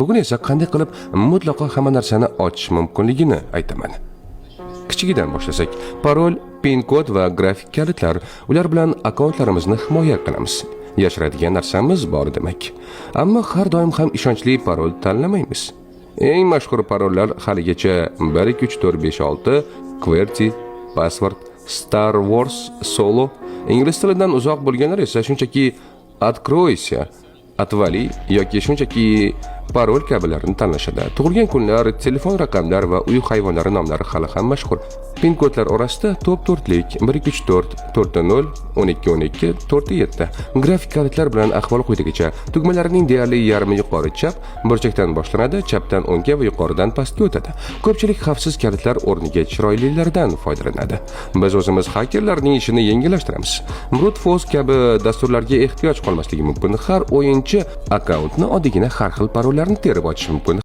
Bugun esa qanday qilib mutlaqo hamma narsani ochish mumkinligini aytaman. Kichigidan boshlasak, parol, pin kod va grafik kalitlar. Ular bilan akkauntlarimizni himoya qilamiz. Yashiradigan narsamiz bor demak. Ammo har doim ham ishonchli parol tanlamaymiz. Eng mashhur parollar haligacha 1 2 3 4 5 6, QWERTY, password, Star Wars, Solo. Ingliz tilidan uzoq bo'lganlar esa shunchaki "откройся", "отвали" yoki shunchaki parol kabilarini tanlashadi. Tug'ilgan kunlar, telefon raqamlar va uy hayvonlari nomlari hali ham mashhur. Pin kodlar orasida top to'rtlik: 1 2 3 4, 4 0, 12 12, 4 7. Grafik kalitlar bilan ahvol quyidagicha: tugmalarining deyarli yarmi yuqori chap burchakdan boshlanadi, chapdan o'ngga va yuqoridan pastga o'tadi. Ko'pchilik xavfsiz kalitlar o'rniga chiroylilaridan foydalanadi. Biz o'zimiz xakerlarning ishini yengillashtiramiz. Brute force kabi dasturlarga ehtiyoj qolmasligi mumkin. Har o'yinchi akkauntni oddiygina har xil parollarni terib ochishi mumkin.